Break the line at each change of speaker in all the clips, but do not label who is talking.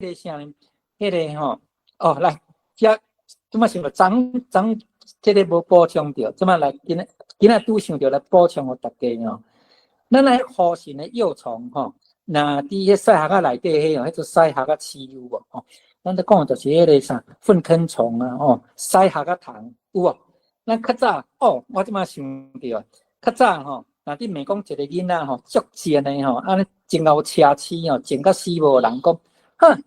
個啥呢？彼個吼，哦，來，遮這擺想著昨昨這个無補充著，這擺來今仔今仔拄想著來補充予大家吼。咱來虎蠅的幼蟲吼，若佇彼屎礐仔內底彼哦，彼做屎礐仔鼠有無吼？咱咧講的就是彼个啥糞坑蟲啊，吼，屎礐仔蟲有無？咱較早哦，我這擺想著，較早吼，若你罵講一个囡仔吼，足賤的吼，按呢真𠢕車痴吼，賤甲死無人講，哼，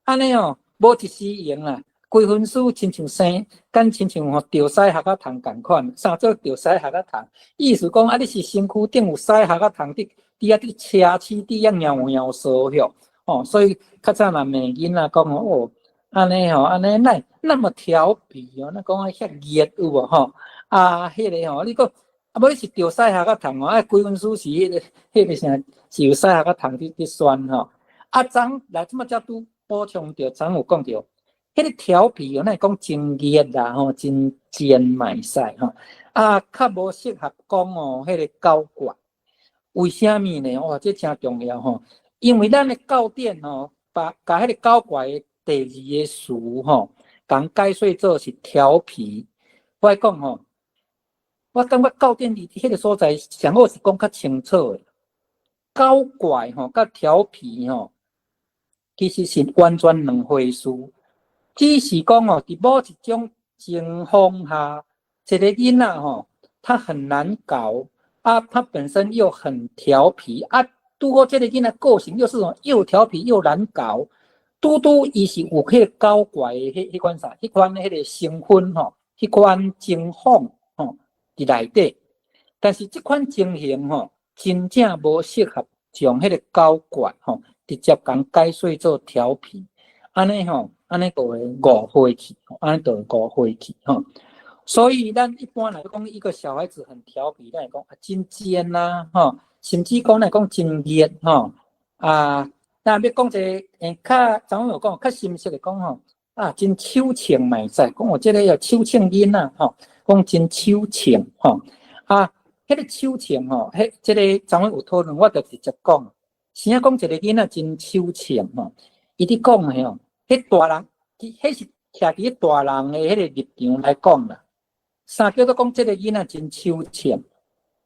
按呢哦，無一時閒啦，規身軀親像生，敢親像吼著屎礐仔蟲仝款，啥做著屎礐仔蟲？意思講啊，你是身軀頂有屎礐仔蟲佇佇遐佇車痴，佇遐貓貓趖歇，吼，所以較早若罵囡仔講哦，按呢吼，按呢哪那麼調皮哦，咱講啊遐熱有無吼？啊，彼个吼，你講啊，無你是著屎礐仔蟲哦，啊，規身軀是彼个彼个啥，是有屎礐仔蟲佇佇旋吼。啊，昨來這麼才拄補充著，昨有講著，彼个調皮哦，咱會講真熱啦吼，真賤嘛會使吼，啊，較無適合講哦，彼个搞怪。為啥物呢？哇，這誠重要吼，因為咱的教典吼，把共彼个搞怪的第二个詞吼，共解說做是調皮。我講吼，我感覺教典佇彼个所在上好是講較清楚的。搞怪吼，佮調皮吼，其實是完全兩回事。只是講哦，佇某一種情況下，一個囡仔吼，他很難搞啊，他本身又很調皮啊，拄好這個囡仔個性又是種又調皮又難搞，拄拄伊是有彼个搞怪的彼彼款啥，彼款彼个成分吼，彼款情況吼佇內底。但是這款情形吼，真正無適合將彼个搞怪吼，直接共解說做調皮，按呢吼，按呢就會誤會去，按呢就會誤會去吼。所以咱一般來講，一個小孩子很調皮，咱會講啊真賤啦，吼，甚至講來講真熱吼，啊，若欲講一个較昨有講較深式的講吼，啊真手銃嘛會使，講哦這个叫手銃囡仔吼，講真手銃吼，啊，彼个手銃吼，彼這个昨昏有討論，我就直接講，啥講一個囡仔真手銃吼，伊佇講的吼，彼大人，彼是徛佇大人的彼个立場來講啦。啥叫做講這个囡仔真手銃？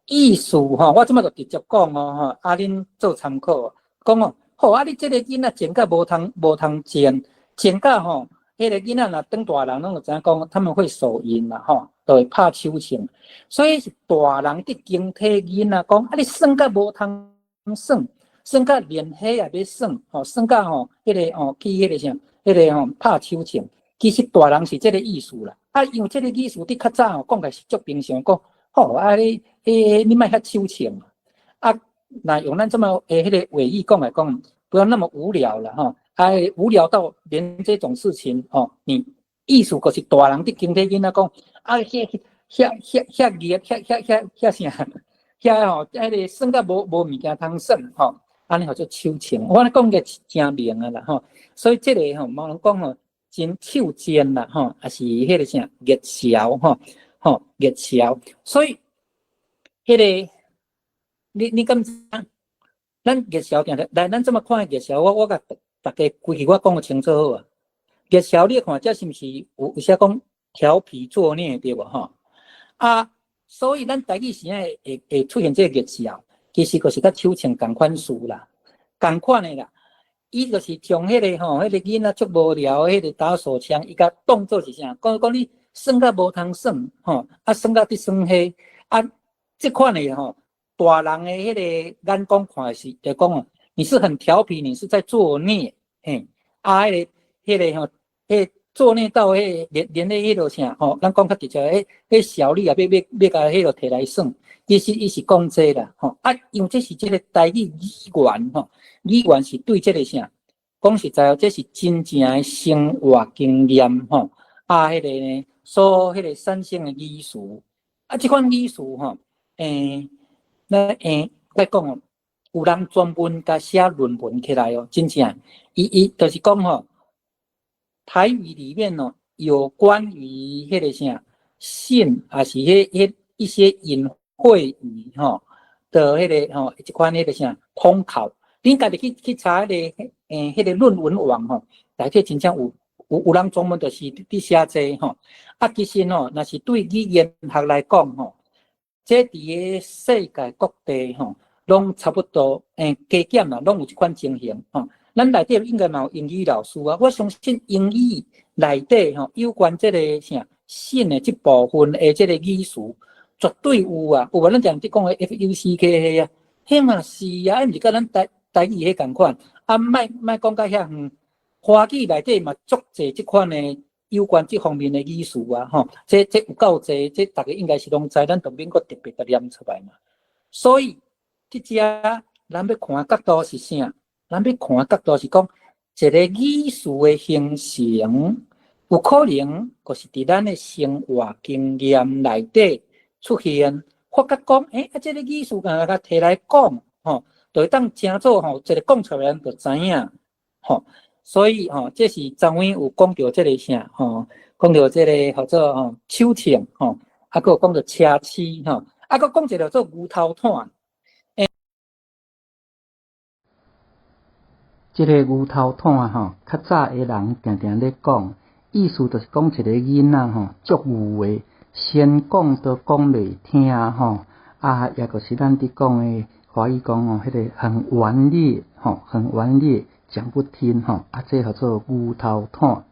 意思吼，我這擺就直接講哦吼，啊恁做參考，講哦，好啊，你這个囡仔賤甲無通無通賤，賤甲吼，彼个囡仔若當大人攏會知影講，他們會手淫啦吼，就會拍手槍。所以是大人佇警惕囡仔講，啊你耍甲無通耍，耍甲連彼也欲耍，吼耍甲吼，彼个吼去彼个啥，彼个吼拍手槍。其實大人是這个意思啦。啊，因為這个意思佇較早吼講起來是足平常，講好啊你欸，你莫遐手槍啊，若用咱這麼的彼个話語講來講，不要那麼無聊了吼，啊無聊到連這種事情吼，你意思就是大人佇警惕囡仔講，啊遐遐遐遐熱，遐遐遐遐啥，遐吼，彼个耍甲無無物件通耍吼，按呢號做手槍。我按呢講個誠明啊啦吼，所以這个吼，無人講吼，真手賤啦吼，抑是彼个啥熱潲吼，吼熱潲，所以彼个你敢知影？咱熱潲定定來，咱這麼看熱潲，我共大家規氣我講予清楚好無？熱潲你看這是毋是有有寫講調皮作孽對無吼？啊，所以咱台語時會會會出現這個熱潲，其實就是佮手槍仝款事啦，仝款的啦。伊就是將彼个吼，彼个囡仔足無聊，彼个打手槍，伊共當做是啥？講講你耍甲無通耍，吼，啊耍甲佇耍彼，啊，這款的吼，大人的彼个眼光看是，就講哦，你是很調皮，你是在作孽，嘿，啊，彼个彼个吼，彼作孽到彼個連連咧彼落啥吼，咱講較直接，彼彼潲你也欲欲欲共彼落提來耍，其實伊是講這啦，吼，啊，因為這是這個台語語言吼。語言是對這個啥？講實在哦，這是真正的生活經驗吼。啊，彼個呢，所彼個產生的語詞，啊，這款語詞吼，咱來講哦，有人專門共寫論文起來哦，真正，伊伊就是講吼，台語裡面哦，有關於彼個啥性，抑是彼彼一些隱晦語吼的彼個吼，這款彼個啥通考。恁家己去查彼個論文網吼，內底真正有人專門就是佇寫這吼。啊，其實吼，若是對語言學來講吼，這佇個世界各地吼，攏差不多，加減啦，攏有這款情形吼。咱內底應該嘛有英語老師啊，我相信英語內底吼，有關這个啥性的這部分的這个語詞，絕對有啊。有無咱常佇講的 FUCK 彼啊，彼嘛是啊，毋是佮咱台語彼仝款。啊，莫莫講甲遐遠，華語內底嘛足濟這款的有關這方面的語詞啊，吼，這有夠濟，這逐家應該是攏知，咱就免閣特別共念出來嘛。所以，佇遮咱欲看的角度是啥？咱欲看的角度是講，一个語詞的形成，有可能就是佇咱的生活經驗內底出現，發覺講，啊，這个語詞敢若共提來講，吼，就會當成做吼，一个講出來人就知影，吼。所以吼，這是昨昏有講著這个啥，吼，講著這个號做吼手銃，吼，啊，閣有講著車鼠，吼，啊，閣講一个做牛頭毯。
這个牛頭毯吼，較早的人定定咧講，意思就是講一个囡仔吼，足牛的，先講都講袂聽吼，啊，抑閣是咱佇講的華語講吼，彼个很頑劣吼，很頑劣，講不聽吼，啊，這號做牛頭毯。